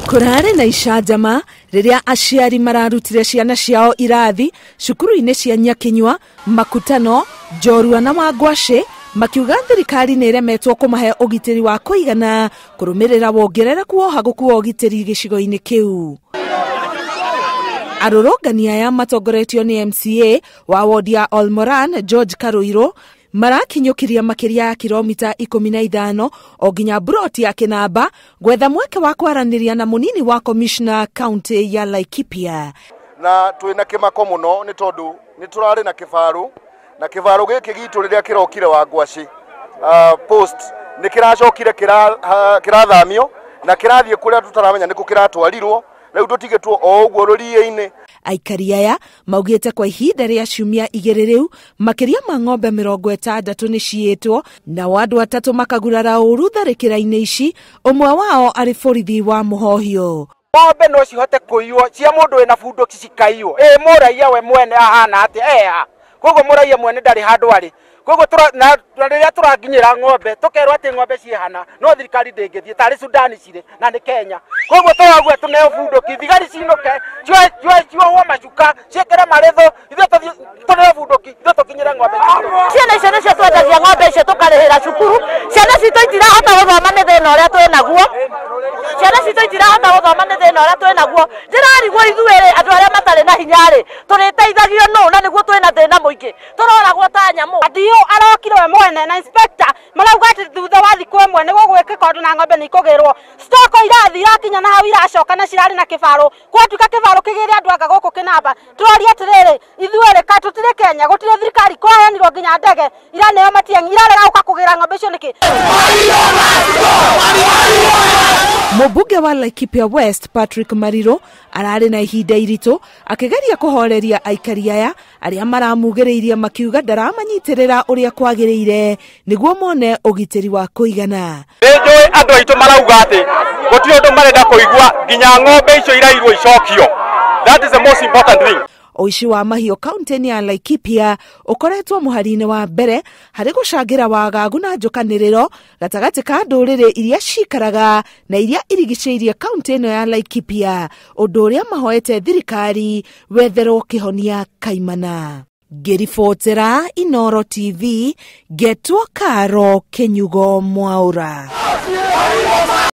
Kũrarĩ na icanjama rĩrĩa aciari mararutire ciana ciao irathi cukuru-inĩ cia Nyakinyua, Makutano, Njorua na Wangwacĩ, makiuga thirikari nĩ ĩremetwo kũmahe ũgitĩri wa kũigana kũrũmĩrĩra wongerereku wa ũhagũku wa ũgitĩri gĩcigo-inĩ kĩu. Arũrũngani aya matongoretio nĩ MCA wa wodi ya Olmoran George Karuiru marakinyũkirie makĩria ya kilomita 15 o nginya mburoti ya Kinamba gwetha mweke wa kwaranĩria na mũnini wa commissioner county ya Laikipia. Na twĩna kĩmako mũno nĩ tondũ nĩ tũrarĩ na kĩbaru, na kĩbaru gĩkĩ gitũ rĩrĩa kĩrokire Wangwacĩ post nĩ kĩracokire kĩrathamio na kĩrathiĩ kũrĩa tũtaramenya nĩkũ kĩratwarirwo. Rĩu tũtigĩtwo o ũguo rũriĩ-inĩ. Aikari aya maugĩte kwa ihinda rĩa ciumia 2 rĩu makĩria ma ng'ombe 60 nĩ ciĩtwo, nao andũ 3 makagurara ũru tharĩkĩra-inĩ ici, ũmwe wao arĩ borithi wa Mũhohio. Ng'ombe no cihote kũiywo cia mũndũ wĩna bunduki cikaiywo. Ĩ mũraiya we mwene ahana atĩa? Eha. Koguo mũraiya mwene ndarĩ handũ arĩ. Koguo na rĩrĩa tũrakinyĩra ng'ombe tũkerwo atĩ ng'ombe ciĩhana, no thirikari ndĩngĩthiĩ tarĩ Sudani cirĩ na nĩ Kenya. Koguo tũrauga tũneo bunduki, thigari cinũke, ciohwo macuka, ciĩkĩre marĩthũ, ithuĩ tũthiĩ tũneo bunduki, ithuĩ tũkinyĩre ng'ombe citũ. Ciana icio nĩcio twendagia ng'ombe icio tũkarĩhĩra cukuru. Ciana citũ itirahota gũthoma nĩ thĩna ũrĩa twĩ naguo. Ciana citũ itirahota gũthoma nĩ thĩna ũrĩa twĩ naguo. Ndĩrarigwo ithuĩ rĩ, andũ arĩa matarĩ na hinya rĩ, tũrĩteithagio nũ? Na nĩguo twĩna thĩna mũingĩ, tũroragwo ta nyamũ. Ndio arokire we mwene na inspector marauga atĩ thutha wa thikũ ĩmwe nĩ gũgwĩkĩka ũndũ na ng'ombe nĩ ikũgĩrwo. Stoko irathi irakinya na hau iracoka na cirarĩ na kĩbarũ. Gwatuĩka kĩbarũ kĩgĩre andũ anga gũkũ Kĩnamba. Tũroria atĩrĩrĩ, ithuĩ rĩ, ka tũtirĩ Kenya, gũtirĩ thirikari, kũraheanirwo nginya ndege iraneo Matiang'i, irarega gũka kũgĩra ng'ombe icio nĩkĩ? Mũmbunge wa Laikipia West Patrick Mariro ararĩ na ihinda iritũ akĩgeria kũhoreria aikari aya arĩa maramugĩrĩirie makiuga ndaramanyitĩrĩra ũrĩa kwagĩrĩire nĩguo mone ũgitĩri wa kũigana. Nĩ njũĩ andũ aitũ marauga atĩ gũtirĩ ũndũ marenda kũigua nginya ng'ombe icio irairwo icokio. That is the most important thing. Ũici wa mahiũ kaunti-inĩ ya Laikipia ũkoretwo mũhari-inĩ wa mbere harĩ gũcangĩra wagagu na njũkanĩrĩro gatagatĩ ka ndũrĩrĩ iria cikaraga na iria irigicĩirie kaunti ĩno ya Laikipia, ũndũ ũrĩa mahoete thirikari wetherwo kĩhonia kaimana. Ngĩribotera Inooro TV, ngetwo Karo Kĩnyugo Mwaũra.